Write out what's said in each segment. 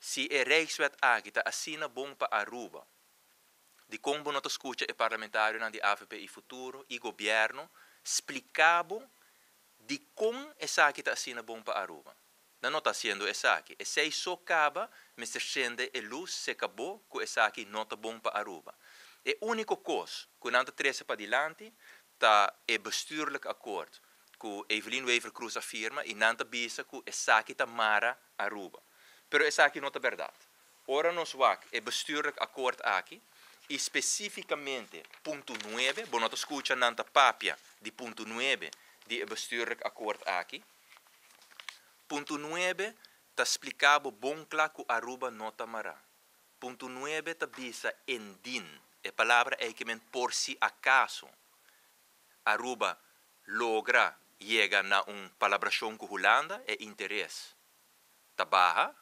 Si e Rijkswet aki ta asina bon pa Aruba, di con bo no ta scucha e parlamentarionan di AVP y Futuro y gobierno splica bo di con esaki ta asina bon pa Aruba? Nan no ta haciendo esaki. Esey so caba mester cende e luz cerca bo cu esaki no ta bon pa Aruba. E unico cos cu nan ta trece padilanti ta e bestuurlijk akkoord cu Evelyn Wever-Croes a firma y nan ta bisa cu esaki ta mara Aruba. Pero esaki no ta berdad. Ora nos wak e bestuurlijk akkoord aki y specificamente punto 9, bo no ta scucha nan ta papia di punto 9 di e bestuurlijk akkoord aki. Punto 9 ta splica bo bon cla cu Aruba no ta mara. Punto 9 ta bisa indien. E palabra ey kiermen por si acaso Aruba logra yega na un palabracion cu Hulanda, e interes ta baha.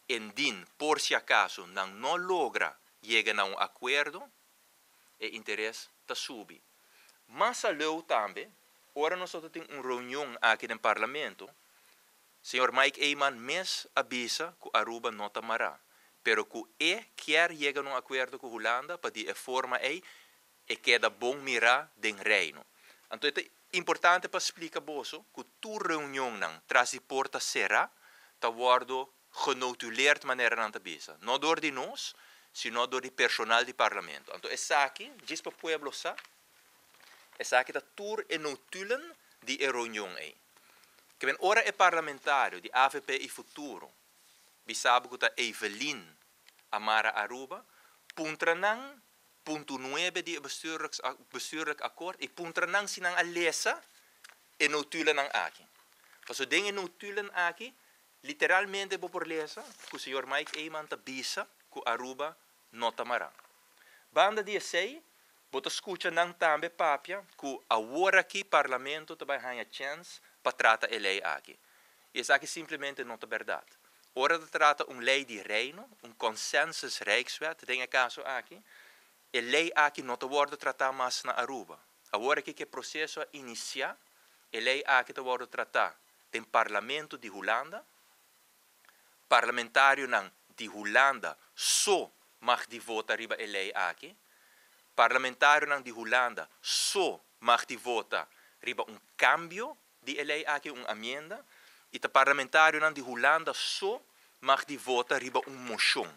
Indien, por si acaso, nan no logra yega na un acuerdo, e interes ta subi. Mas aleu tambe, ora nos tin un reunion aki den Parlamento, señor Mike Eman mes a bisa cu Aruba no ta mara, pero cu e kier yega na un acuerdo cu Hulanda pa di e forma ey e keda bon mira den Reino. Anto ta importante pa splica boso cu tur reunionnan tras di porta cera ta wordo genotuleerd, manera nan ta bisa. No door di nos, sino door di personal di Parlamento. Anto esaki, djis pa pueblo sa, esaki ta tur e notulen di e reunion ey. Kiermen ora e parlamentario di AVP y Futuro bisa bo cu ta Evelyn a mara Aruba, puntra nan punto 9 di bestuurlijk akkoord y puntra nan si nan a lesa e notulennan aki. Paso den e notulen aki, literalmente bo por lesa cu señor Mike Eman ta bisa cu Aruba no ta mara. Banda di esey, bo ta scucha nan tambe papia cu awor aki Parlamento ta bay haya chance pa trata e ley aki. Y esaki simplemente no ta berdad. Ora ta trata un ley di Reino, un consensus Rijkswet, den e caso aki, e ley aki no ta wordo trata mas na Aruba. Awor aki cu e proceso a inicia, e ley aki ta wordo trata den Parlamento di Hulanda. Parlamentarionan di Hulanda so mag di vota riba e ley aki. Parlamentarionan di Hulanda so mag di vota riba un cambio di e ley aki, un enmienda. Y ta parlamentarionan di Hulanda so mag di vota riba un mocion.